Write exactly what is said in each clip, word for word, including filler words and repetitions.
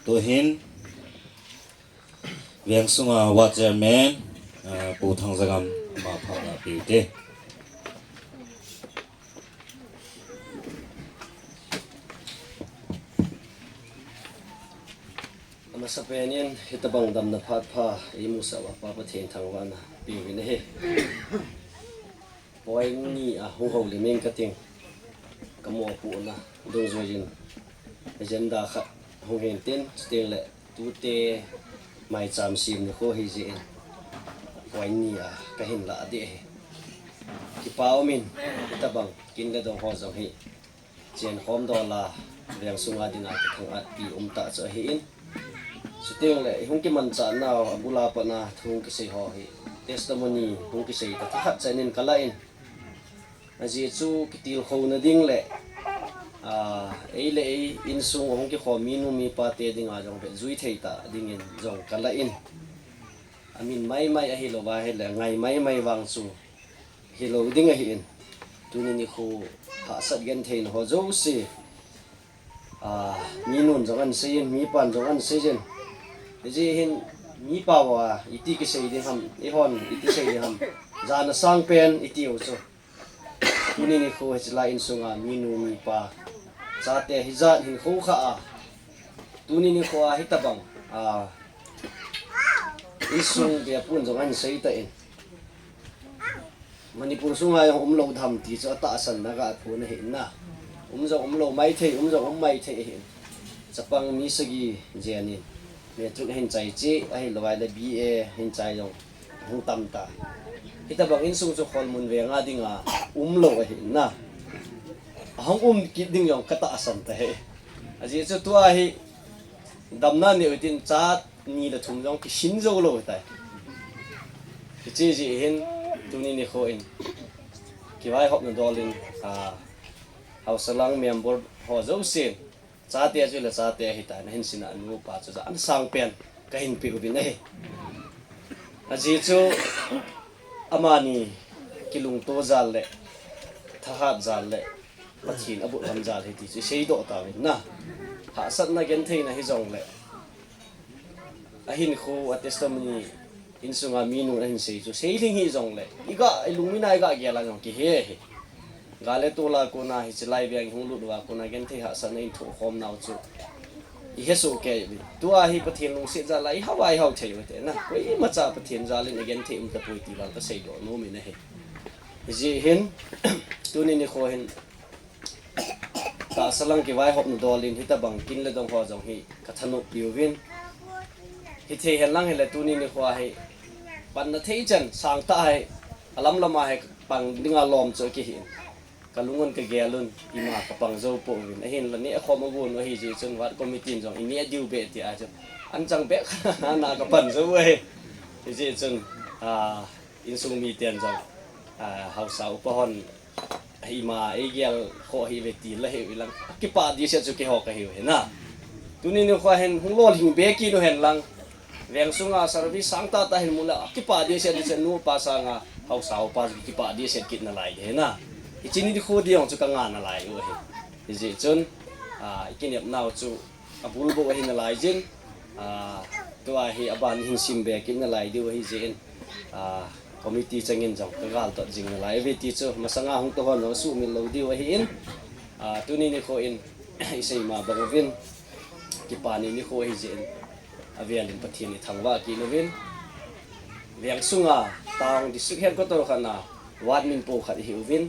Tuhin, veng sunga ward chairman, ah, Pu Thangjagam, ama phat na pe u te. Amasapen in, hitabang damna phat pha, imusah uva Pa Pathen thangvahna pe uvin ahi. Point ni a hung houlim ing kating, kamopohna dungjuiyin agenda khat hung hintin, chutengle tute maicham sem nikho ahijeh in, point ni a kahin lah ding ahi. Kipa umin, hitabang kin le dong ho jong hi chenkhom dola, veng sunga dinga kithang-atpi umtah chu ahin. Chutengle, ihung kimanchahnau, abul a patna thu hung kisei ho hi testimony hung kisei tah thahat chan in kalah in. Ajeh chu kitilkhouna ding le, ah, ei le ei insung hung kikhom minu mipate dinga jong vetjui thei tah dingin jong kalah in. Amin maimai ahilouva ahile, ngai maimai vang chu hilou ding ahin. Tuni nikho hahsat gentheina ho jouse, ah, minun jong ahin seiyin, mipan jong ahin seiyin. Hijeh hin mipa uva iti kisei ding ham, eihon iti sei ding ham. Jana sangpen itiu chu. Tuni nikho hiche lai insunga minu mipa, chate hijat hinkho kha a, tuni nikho a hitabang, ah, insung bepun jong ahin sei tan. Manipur sunga jong umlou ding ham ti chu atahsan na kaphon ahi na. Um jong umlou maithei, um jong um maithei ahin. Chapang mi sagi jenin, matric ahin chai cheh, ahilouleh B A ahin chai jong hung tam ta. Hitabang insung chu Kholmun venga dinga umlou ahi na. Ahung um kit ding jong katahsan tahi. Ajeh chu tua hi damna neiu hitin cha ni le thum jong kisin jou lou tai. Hiche jeh hin tuni nikho in kivaihopna dol in, ah, Haosalang member ho jousen, chate chu le chate ahitai, nahin seiyin, anu pa chu jana sangpen kahin pe uvin ahi. Ajeh chu amani kilungto jal le, thahat jal le, Pathen abulham jal ahi ti chu iseidoh tauvin na. Hahsatna gentheina hijongle, ahinkho a testimony insunga minun ahin sei chu seilhing hijongle, iga, ilungmina iga gel a jong kihe ahi. Gal le tol a kona hiche lai veng ihung lut uva kona genthei hahsatna inthoh khom nau chu ihe soh kei uvin. Tua hi Pathen lungset jal a ihao a ihao thei u hite na. Koimacha Pathen jal in agenthei um tapoi ti vang kaseidoh nom in ahi. Hijeh hin, tuni nikho hin, tahsa lang kivaihopna dol in hitabang kin le dong ho jong hi kathanop piuvin. Hithei hen lang hile tuni nikho hi panna thei chan sangtah hi alam lama hi pang dinga lom chu kihin. Kalungun kagelun, ima kapang jou pouvin. Ahinla neh khom agon u ahijeh chun ward committee in jong ineh diu beh tia chu anchang beh khat na kapan jou u ahi. Hijeh chun, ah, insung miten jong, ah, haosa upa hon ima eigel khoh ahiuve ti la hiu hilang, akipah dehset chu keiho kahiu ahi na. Tuni nikho hin hung lolhing be kit u hen lang, veng sunga service sangtah tah hin mu le akipah dehset, dehset, nupa sanga haosa upa chu kipah dehset kit nalai ding ahi na. Hiche nikho ding jong chu kanga nalai u ahi. Hijeh chun, ah, ikinepnau chu abul bou ahi nalai jin, ah, tua hi aban hin simbe kit nalai diu ahijeh in, ah, committee changin jong kagaltot jing nalai uve ti chu masanga hung tou hon jong asuhmil lou diu ahin, ah, tuni nikho in isei ma bang uvin, kipa ni nikho ahijeh in, avel in Pathen ithangvah kit uvin, veng sunga town district headquarter khat na ward min po khat ihiuvin,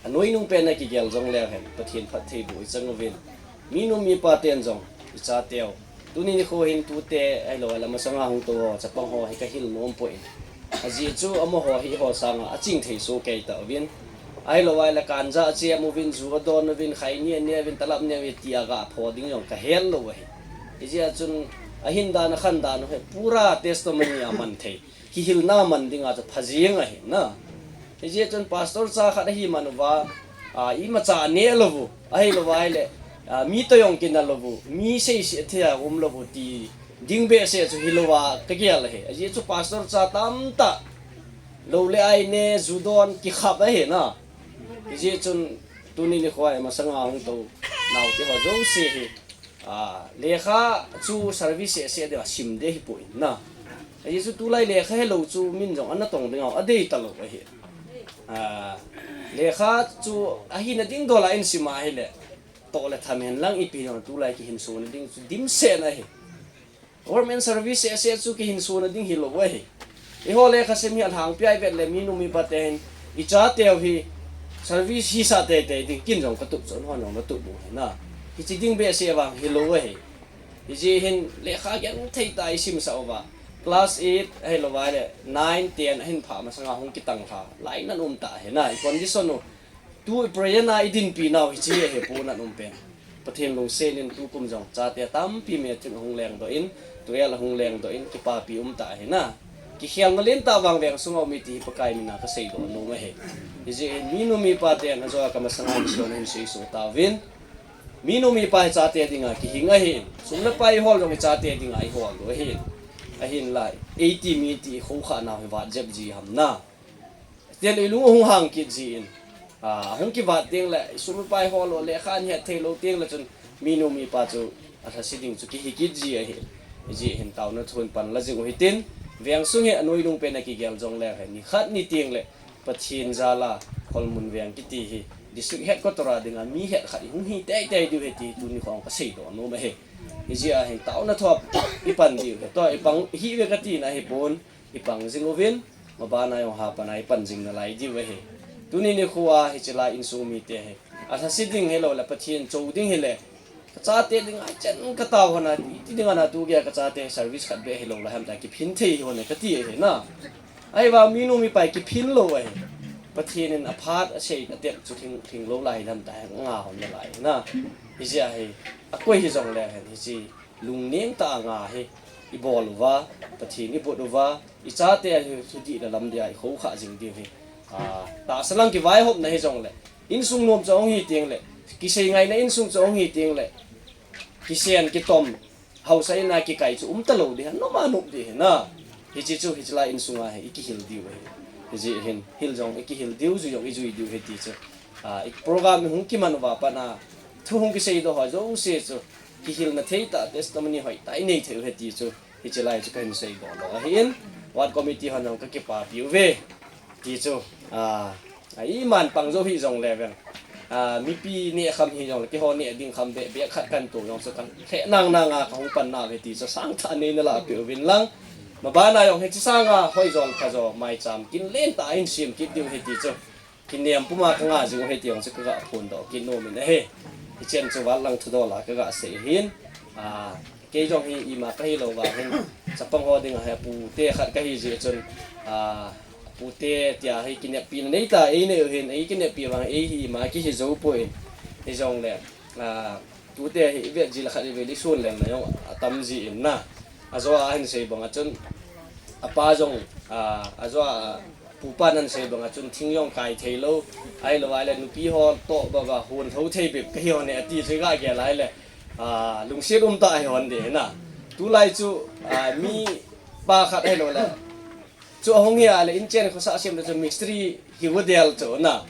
anoinung pen a kigel jongleu hen Pathen phattheiboh ichang uvin, minu mipa ten jong ichateu, tuni nikho hin tute ahilouleh masanga hung tou ho, chapang ho hi kahil nom poi. Ajeh chu amaho hi eiho sanga aching thei soh kei tauvin, ahilouleh ganja achem uvin, ju adon uvin, khaini ane uvin, talap ane uve tia gapho ding jong kahet lou ahi. Hijeh chun ahin dan akhan dan u hi pura testimony a man thei, kihilna man dinga chu pha jeng ahi na. Hijeh chun pastor cha khat ahi man uva, ah, imacha aneh lou u, ahilouleh, ah, mi toh jong kinah lou u, mi seisih thei a um lou u ti ding behseh chu hilouva kagel ahi. Ajeh chu pastor cha tamtah lou le ai ne, ju don kikhap ahi na. Hijeh chun tuni nikho a masanga hung tou naote ho jouse hi A, lekha chu service seh seh ding a sim ding ahipoi na. Ajeh chu tulai lekha helou chu min jong ana tong ding a, adei talou ahi. A, lekha chu ahina ding dol a in sim a ahile, toh le tham hen lang ipi jong tulai kihinsona ding chu dimset ahi. Government service seh seh chu kihinsona ding hilou ahi. Eiho lekha sim hi alhangpi a ivet le minu mipa te hin ichateu hi service hisah teitei ding kin jong katup chu, hon jong natup u ahi na. Hiche ding behseh vang hilou ahi. Hijeh hin lekha genthei tah a isimsah uva, class eight ahilouva le nine, ten ahin phah masanga hung kitang lha lai nan um tah ahi na, i condition u. Tu present a idinpi nau hiche ahi, pu nan um pen. Pathen lungset in tukum jong chate tampi matric ahung lengdoh in, twelve ahung lengdoh in, kipapi um tah ahi na. Kikhelna lentah vang veng sunga um e ti hi Pakai mina kaseidoh nom ahi. Hijeh hin minu mipa ten ajo a kamasanga insung a hin seisuh tauvin. Minu mipa hi chate dinga kihing ahin, sum le pai ihol jong ichate dinga ihol u ahin. Ahinla eiti mi ti ikhoukhah nau hi vat jep ji ham na. Tia le ilung ahung hang kit ji in, a, ahung kivat teng le, isum le pai hol u lekha ahet thei lou teng le chun, minu mipa chu alhase ding chu kihi kit ji ahi. Hijeh hin taona thu in pan la jing u hitin, veng sung hi anoilung pen a kigel jong le hi, nikhat ni teng le Pathen jal a Kholmun veng kiti hi district headquarter a dinga mi het khat ihung hi teitei diu ahi ti tuni khong kaseidoh nom ahi. Hijeh a hin taona thu a ipan diu ahi. Tua ipang hih uve kati na ahipon, ipang jing uvin, maban a jong hapan a ipan jing nalai diu ahi. Tuni nikho a hiche lai insung mite hi alhase ding hilou le Pathen chou ding hile, kachate dinga chen katao hon a, iti dinga na tu geiya kachate service khat beh hilou le ham ta kiphin thei hon e kati ahi na. Ahivang minu mipa hi kiphin lou ahi. Pathen in aphat asei atep chu thing, thing lou lai ham ta hi nga hon nalai na. Hijeh a hi akoi hijong le hen hiche lungneng tah a nga hi ibol uva, Pathen ibut uva, ichate a hi thudih le lamdih a ikhoukhah jing diu hi, a, tahsa lang kivaihopna hijong le, insung nom chu ahung hi teng le, kisei ngaina insung chu ahung hi teng le, kisen kitom, haosa in a kikai chu um talou ding, nom a nop ding ahi na. Hiche chu hiche lai insung a hi ikihil diu ahi. Hijeh hin hil jong ikihil diu, jui jong ijui diu ahi ti chu, a, i program hung kiman uva pat a thu hung kiseidoh ho jouse chu kihilna thei tah, testimony hoitah inei thei u ahi ti chu hiche lai chu kahin seidoh nom ahin, ward committee hon jong kakipapi uve ti chu, a, a, iman pang jou hijong le veng, a, mipi neh kham hijong le keiho neh ding kham beh beh khat kan toh jong chu kan lheh nang nang a kahung pan nau ahi ti chu sangtah a nei nalah peh uvin lang. Maban a jong hiche sanga hoijo phajo maicham kin lentah a hin sem kit diu ahi ti chu kinem puma kanga jing u ahi ti jong chu kaga phondoh kit nom in ahi. Hichen chu val lang thudol a kaga sei hin, a, kei jong hi ima kahilou vang hin, chapang ho dinga hi apute khat kahi jeh chun, a, apute tia hi kineppina neitah a einei u hin, eikineppi vang ei hi ima kihi jou poi. Hijong le, a, tute hi ivet ji le khat ivel isun leng na jong atam ji in na. Ajo a ahin sei bang a chun, apa jong, a, ajo a pupa nan sei bang a chun thing jong kai thei lou, ahilou a le nupi ho toh baba hon tho thei bep kahi hon e ati chu iga gel a le, a, lungset um tah ahi hon ding ahi na. Tulai chu, a, mipa khat ahilou le, chu ahung hi a le inchen khosah sem le chu mistri hi u del chu na.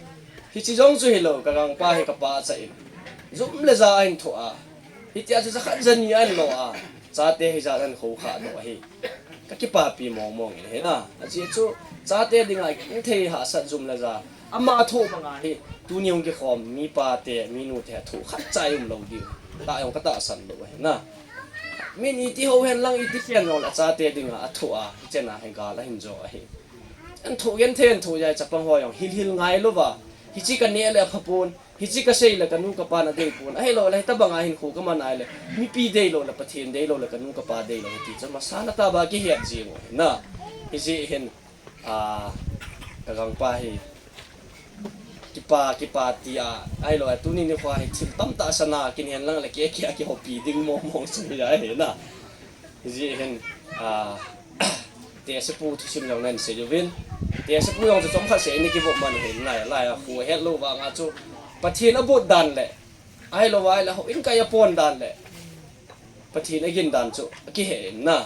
Hiche jong chu hilou, kagangpa hi kapa cha in jum le ja ahin thoh a, hitia chu jakhat jani ahin lo a, chate hijat ahin khoukhah doh ahi. Kakipapi mong mong in ahi na. Ajeh chu chate dinga genthei hahsat jum le ja ama thoh banga hi tuni hung kikhom mipa te, minu te thoh khat cha um lou diu tah jong katahsan lou ahi na. Min iti hou hen lang iti khen jong le chate dinga athoh a, hichena hi gal ahin jo ahi. An thoh genthei an thoh jeh a chapang ho jong hilhil ngailouva, hiche kaneh le aphapon, hiche kasei le kanu kapa nadei pon, ahilou le hitobanga hinkho kaman a le mipi deilou le Pathen deilou le kanu kapa deilou hiti chu masanga tah a kihet jing u ahi na. Hijeh hin, a, kagangpa hi kipa, kipa tia, ahilou a tuni nikho hi thil tamtah sana kin hen lang le kei, kei akihopi ding mong mong chu ahi na. Hijeh hin, a, tehsepu thusim jong nan sei uvin. Tehsepu jong chu chomkhat seh in ikivop man u hin nai, lai a khu ahetlou vanga chu Pathen abut dan le, ahilou a le houin kai apon dan le Pathen agin dan chu akihe in na.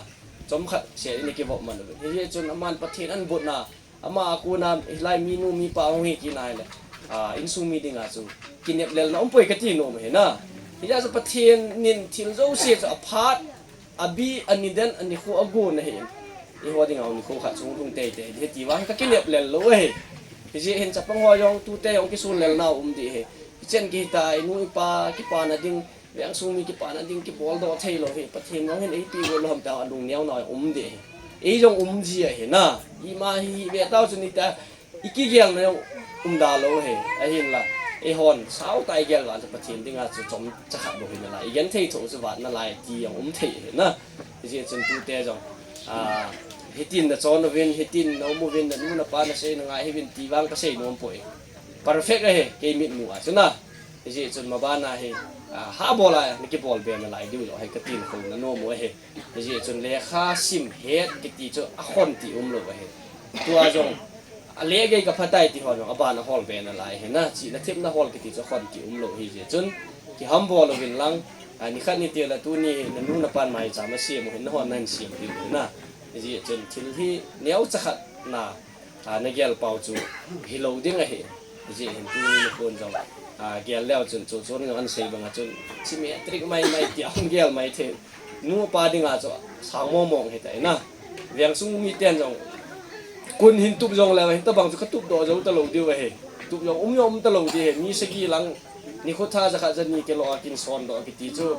Chomkhat seh in ikivop man uvin. Hijeh chun aman Pathen anbutna, ama a kona hilai minu mipa hung hi kit na hile, a, insung mi dinga chu kinep lelna umpoi kati nom ahi na. Hijeh chun Pathen in thil jouse chu aphat, abi, aniden, anikho agon ahi. Eiho dinga nikho khat chu hung lhung teitei ding ahi ti vang kakinep lel lou ahi. Hijeh hin chapang ho jong tute jong kisun lelna um ding ahi. Hichen kihitai, inu ipa kipana ding, vengsung mi kipana ding kibol doh thei lou hi. Pathen jong hin eipeh got lou ham tia alung neona um ding ahi. Ei jong um ji ahi na. Ima hi ve tau chu nita, ikigelna jong umda lou ahi. Ahinla, eihon sautah igel vang chu Pathen dinga chu chomcha khat bou hi nalai, igenthei thoh chu vat nalai ti jong um thei ahi na. Hijeh chun tute jong, a, hitin nachon uvin, hitin naum uvin, nanu napa nasei nangai hih uvin ti vang kasei nom poi. Perfect ahi, kei mitmu a chu na. Hijeh chun mabana hi, a, habol a nakibol be nalai diu jong ahi, katin khou nanom u ahi. Hijeh chun lekha sim het kiti chu akhonti umlou ahi. Tua jong, aleh gei kaphatai ti ho jong, aban ahol be nalai ahi na, chihna thepna hol kiti chu akhonti umlou ahi. Hijeh chun, kihambol uvin lang, a, nikhat nitila tuni hi nanu napan maicham asem u hin, nahon nahin sem diu ahi na. Hijeh chun, thil hi neocha khat na, a, nagel pau chu hilou ding ahi. Hijeh hin tuni nikho jong, a, gel leu chun, chu chun jong ansei banga chun, symmetric maimai tia hung gel mai thei. Nu pa dinga chu sang mongmong ahitai na. Vengsung miten jong, kun hin tup jongleu, hitabang chu katup doh jou talou diu ahi. Tup jong um jong um talou ding ahi. Mi sagi lang, nikho tha jakhat jani kilo a kin sondoh kiti chu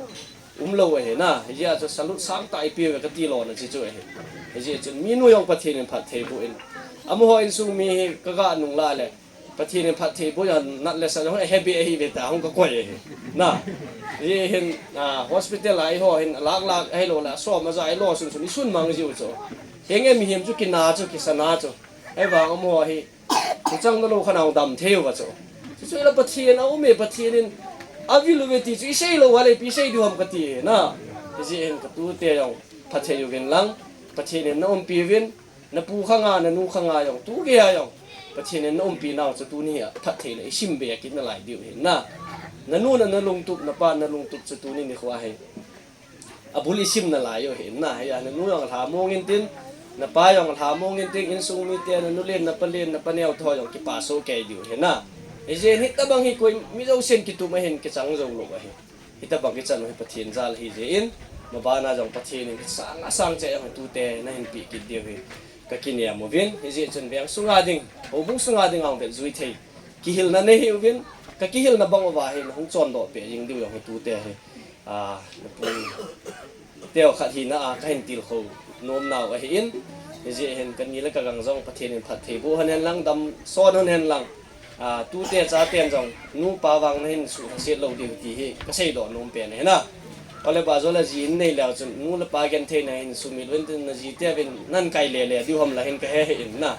umlou ahi na. Hijeh a chu salute sangtah ipeuve kati lona chu chu ahi. Hijeh chun minu jong Pathen in phatthei boh in. Amaho insung mi hi kaga nung lah le, Pathen in phatthei boh jong nat le sah jong ahe be ahiuve tia hung kakoi ahi. Na. Hihin, a, hospital a eiho hin alak lak ahilouleh asom aja ilo sun sun isun mang jiu chu. Henge mihem chu kina chu, kisana chu. Ahivang amaho hi, thuchang nalou khat a hung dam thei uva chu. Chuchu ila Pathen aume, Pathen in avil uve ti chu isei lou uva le ipi sei diu ham kati na. Hijeh hin katute jong phatthei uvin lang, Pathen in naumpi uvin, napu khanga, nanu khanga jong, tugeiya jong, Pathen in naumpi nau chu tuni a phatthei le isim be kit nalai diu ahi na. Nanu na nalungtup, napa nalungtup chu tuni nikho hi abul isim nalai u ahi na. Hiya nanu jong alhamong intin, napa jong alhamong intin, insung mite, nanu len, napa len, napa neo tho jong kipa soh kei diu ahi na. Hijeh hin hitabang hi koi mi jousen kitup ahin kichang jou lou ahi. Hitabang kichan u hi Pathen jal ahijeh in, mabana jong Pathen in kisang asang cheh jong hi tute nahin peh kit diu hi kakinem uvin, hijeh chun veng sunga ding, houbung sunga ding a hung vetjui thei kihilna nei hih uvin, kakihilna bang uva hi nahung chondoh peh jing diu jong hi tute hi, a, napu teu khat hina a kahin tilkhou nomnau ahin, hijeh hin kani le kagang jong Pathen in phatthei boh hon hen lang, damson hon hen lang, a, tute chaten jong nupa vang nahin suhlhaset lou diu ti hi kaseidoh nom pen ahi na. Ole ba jo le ji in nei leu chun nu le pa gentheina hin sumil uvin tin, najite uvin nan kai lele diu ham la hin kahe hih in na.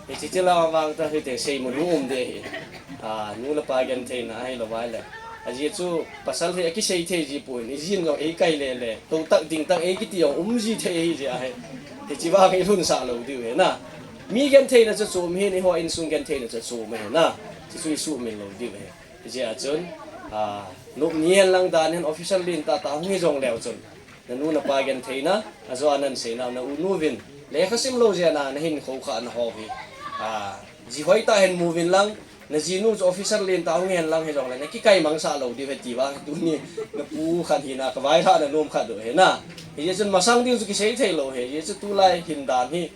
Hiche chila vang ta hite seimu lou um ding ahi. A, nu le pa gentheina ahilou vai le, aji chu pasal hi akisei thei ji poi, ijin jong eikai lele, tou tak ding tak eikiti jong um ji thei ahi jeh ahi. Hiche vang ilhunsah lou diu ahi na. Mi gentheina chu chom ahin, eiho insung gentheina chu chom ahi na. Chuchu isumil lou diu ahi. Hijeh a chun, a, nop ni hen lang dan hen official lentah tah hung hi jong leu chun, nanu napa gentheina, ajo a nanseinau, na u nu uvin lekha simlou jeh a nahin khoukhah naho hi, a, ji hoitah hin mu uvin lang, najinu chu officer lentah hung hen lang hijongle nakikai mangsah lou diu ahi ti vang tuni napu khat hina kavailhahna nom khat u ahi na. Hijeh chun masang ding chu kisei thei lou ahi, hijeh chun tulai hin dan hi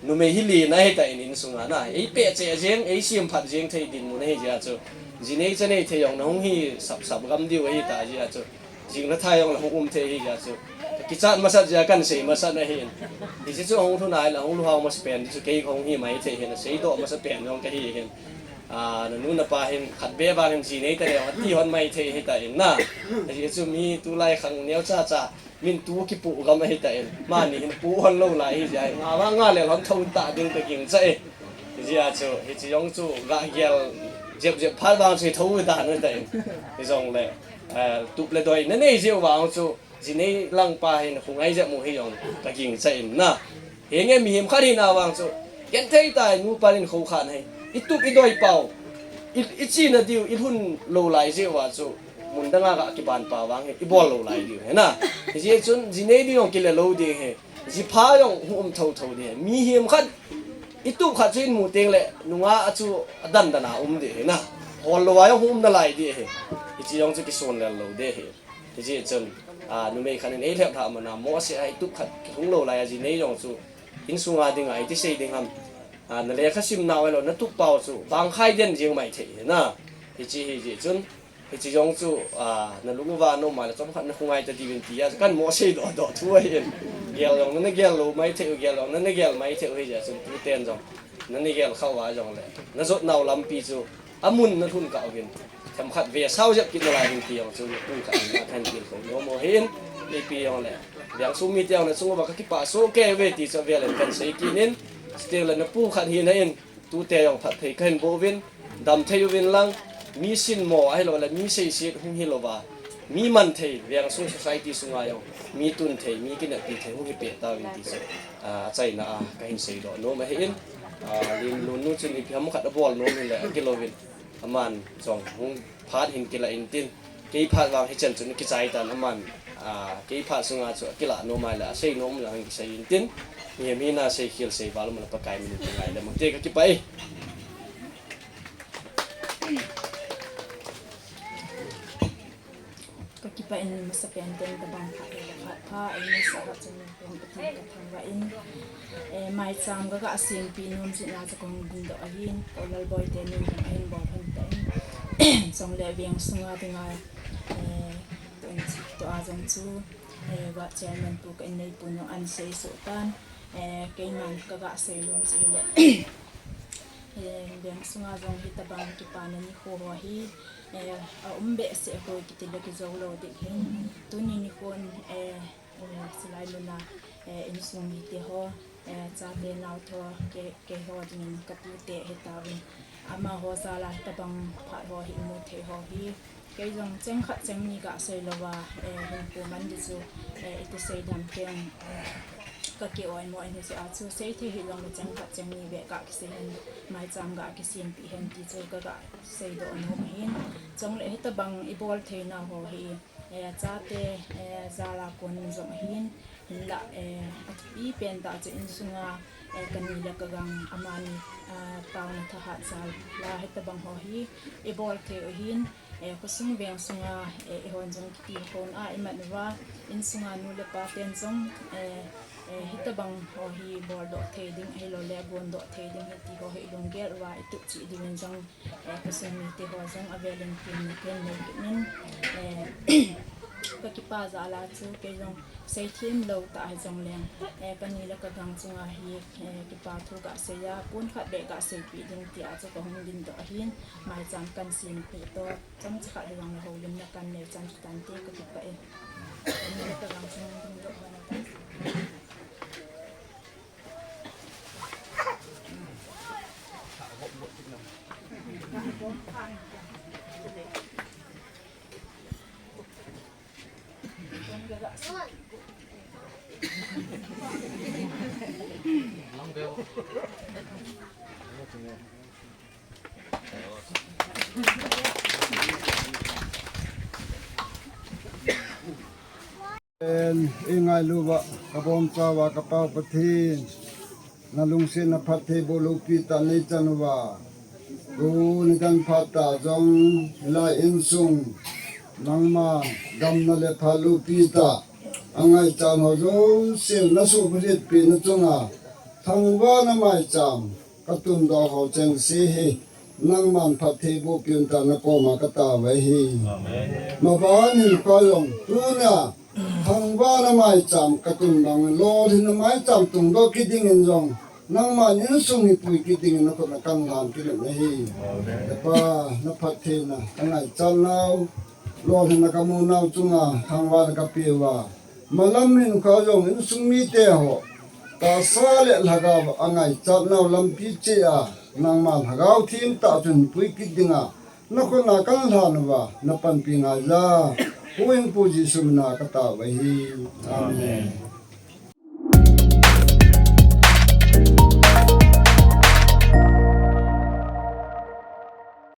numei hi lena ahitah in insunga na, eipeh cheh jeng, eisemphat jeng thei dinmun ahi jeh a chu, jinei chanei thei jong nahung hi sapsap gam diu ahitah jeh a chu, jing le thai jong nahung um thei ahi jeh a chu, kakichat masat jeh a kahin sei masat ahin. Hiche chu ahung lhun a ahile ahung lhuhao masapen chu kei kahung hi mai thei ahin, aseidoh masapen jong kahi ahin. A, nanu napa hin khatvei vang hin jinei tale jong ati hon mai thei ahitah in na. Ajeh chu mi tulai khang neocha cha min tu kipoh gam ahitah in, mani hin poh hon lou lai ahi jeh a, nga vang nga le lhon thou tah ding kagingchah e. Hijeh a chu hiche jong chu gah gel jep jep phat vang chu hi thou dan ahitah in, hijongle, eh, tup le doina nei jeh u vang chu jinei langpa hin khongai jep u hi jong kagingchah in na. Henge mihem khat hina vang chu genthei tah in nupa in khoukhahna hi itup idoi pau, i, ichena diu ilhun lou lai jeh uva chu, mun danga gah kiban pa vang hi ibol lou lai diu ahi na. Hijeh chun jinei ding jong kile lou ding ahi, jipha jong hung um thouthou ding ahi. Mihem khat itup khat chu imu tengle nunga a chu adandan a um ding ahi na. Hol louva jong hung um nalai ding ahi. Hiche jong chu kison lel lou ding ahi. Hijeh chun, a, numei khat in eilhep lhah mana, Mose a itup khat kilhung lou lai a ji nei jong chu, insunga dinga iti sei ding ham. A, na lekha simnau ahilou, na tup pau chu, bangkhai den jeng mai thei ahi na. Hiche hijeh chun, hiche jong chu, a, na lung uva na um a le chomkhat na khongai ta diuvin tia, kan mo sei doh doh thu ahin. Gel jong na gel lou mai thei u, gel jong na gel mai thei u hijeh chun, tuten jong, na gel khauva jongle, na jotnau lampi chu, amun na lhun kah uvin. Themkhat ve sao jep kit nalai uvin ti jong chu, pu khat in kahin tilkhou nom u ahin, ipi jongle. Vengsung mite jong nachung uva kakipah soh kei uve ti chu avel in kahin sei kit in, chuteng le na pu khat hina in, tute jong phatthei kahin boh uvin, damthei uvin lang, mi sinmo ahilou le, mi seiset hung hilouva, mi manthei, vengsung society sunga jong, mi tunthei, mi kineppi thei hung hi peh tauvin ti chu, a, achaina a kahin seidoh nom ahin, a, Lenlun nu chun ipi ham khat abol nom hile, akilouvin, aman jong hung phat hin kilah intin, kei phat vang hichan chun akichai tan aman, a, kei phat sunga chu akilah nom ahile, asei nom lang hin kisei intin, mihem hina seikhel seival umle Pakai min in kingai le, mangte kakipah e. Kakipah in masapen ten tabang phat le phat pha, eini sah a chun pum ati kathangvah in, eh, maicham kaga sempi nom jeh a chu kahung dingdoh ahin, Pu Lalboi teni jong ahin bol hon tan, chule vengsunga dinga, eh, tun chih tua jong chu, eh, ward chairman pu ka inneipu nu ahin sei soh tan, eh, keiman kaga sei nom chu hile, eh, vengsunga jong hitabang kipana nikho ho hi, eh, aum behseh hoi kiti le kijou lou ding ahin, tuni nikhon, eh, eh, silai muna, eh, insung mite ho, eh, chate naote ho, kei, keiho dingin katute ahitauvin. Amaho jal a hitabang phat ho hi imu thei ho hi, kei jong cheng khat cheng ni gasei louva, eh, hinkho man ding chu, eh, iti sei dam teng, eh, kaki oimo in hijeh a chu seithei hijongle cheng khat cheng ni beh kakisei hen, maicham gakisempi hen ti chu kaga seidoh nom ahin. Chule hitabang ibol theinau ho hi, eh, chate, eh, jal a kon in jong ahin, hinla, eh, athupi pentah chu insunga, eh, kani le kagang amani, ah, taona thahat jal a hitabang ho hi ibol thei u ahin, eh, khosung vengsunga, eh, eihon jong kitilkhouna imat uva, insunga nu le pa ten jong, eh, eh, hitabang ho hi boldoh thei ding, ahiloule agondoh thei ding ahi ti ho hi ilunggel uva itup cheh diuvin jong, eh, khosung mite ho jong avel in tin nahin nei kit in, eh, kakipah jal a chu kei jong seithem lou tah hijongleng, eh, kani le kagang chunga hi, eh, kipa thu gasei a, pon khat beh gaseipeh ding tia chu kahung dingdoh ahin, maicham kahin sempi toh, chomcha khat hijongle houlimna kahin nei chan chu tante kakipah e. Kani le kagang chunga dingdoh ho na Ingailu uva, kabonchauva, ka Pa Pathen, nalungsetna phattheiboh loupitah neichan uva, tuni gan phat tah jong, hilai insung, nangma damna le phat loupitah angaichat ho jouse nasuhphalhitpeh na chunga, thangvahna maicham katundoh ho chengse hi, nangman phattheiboh peh un tia nakoma katao ahi. Amen. Maban hinkho jong, tunia, thangvahna maicham katun bang, lolhinna maicham tungdoh kit dingin jong, nangman insung hi pui kit dingin nakhut a kahin lhan kit un ahi. Amen. He Pa, naphattheina kangaichat nau, lolhinna kamu nau chunga, thangvahna kapeuva, malam hinkho jong insung mite ho, tahsa le lhagao angaichat nau lampi cheh a, nangma Lhagao Theng tah chun pui kit dinga, nakhut a kahin lhan uva, napanpi ngaija, Huhhingpu Jesu mina katao ahi. Amen.